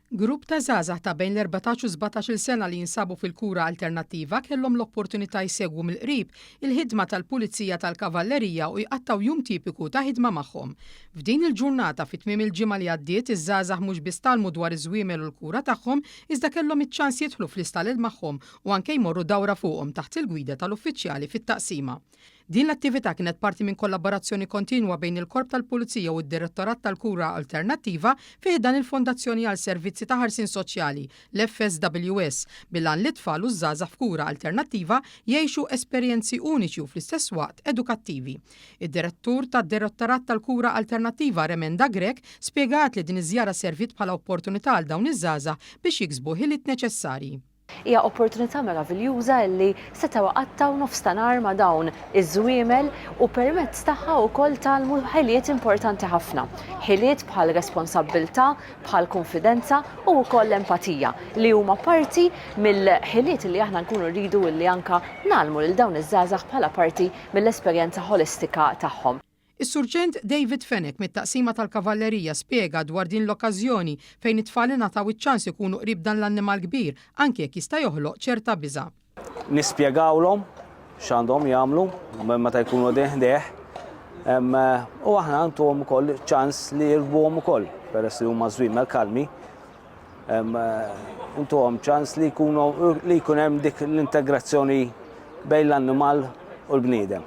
Grupp ta' żgħażagħ ta' bejn l-14 u 17-il sena li jinsabu fil-kura alternattiva kellhom l-opportunità jsegwu mill-qrib il-ħidma tal-Pulizija tal-Kavallerija u jqattgħu jum tipiku ta' ħidma magħhom. F'din il-ġurnata fi tmiem il-ġimgħa li għaddiet iż-żgħażagħ mhux biss tgħallmu dwar iż-żwiemel u l-kura tagħhom iżda kellhom iċ-ċans jidħlu fl-istalel magħhom u anke jmorru dawra fuqhom taħt il-gwida tal-uffiċjali fit-taqsima. Din l-attività kienet parti minn kollaborazzjoni kontinwa bejn il-Korp tal-Pulizija u d-Direttorat tal-Kura Alternattiva fi ħdan il-Fondazzjoni għal Servizzi ta' Ħarsien Soċjali, l-FSWS, bil-għan li t-tfal u ż-żgħażagħ f'kura alternattiva jgħixu esperjenzi uniċi u fl-istess waqt edukattivi. Id-Direttur tad-Direttorat tal-Kura Alternattiva Remenda Grech spjegat li din iż-żjara serviet bħala opportunità għal dawn iż-żgħażagħ biex jiksbu ħiliet neċessarji. Hija opportunità meraviljuża illi setgħu iqattgħu nofs ta' nhar ma' dawn iż-żwiemel u permezz tagħha wkoll tgħallmu ħiliet importanti ħafna. Ħiliet bħal responsabbiltà, bħal kunfidenza u wkoll empatija li huma parti mill-ħiliet li aħna nkunu rridu illi anka ngħallmu lil dawn iż-żgħażagħ bħala parti mill-esperjenza ħolistika tagħhom. Is-Surġent David Fenech mit-Taqsima tal-Kavallerija spjega dwar din l-okkażjoni fejn it-tfal ingħataw iċ-ċans ikunu qrib dan l-annimal kbir anki jekk jista' joħloq ċerta biża'. Nispjegawlhom x'għandhom jagħmlu meta jkunu qegħdin ħdejh u aħna ntuhom ukoll ċans li jirkbuhom ukoll peress li huma żwiemel kalmi. Ntuhom ċans li jkunu li jkun hemm dik l-integrazzjoni bejn l-annimal u l-bniedem.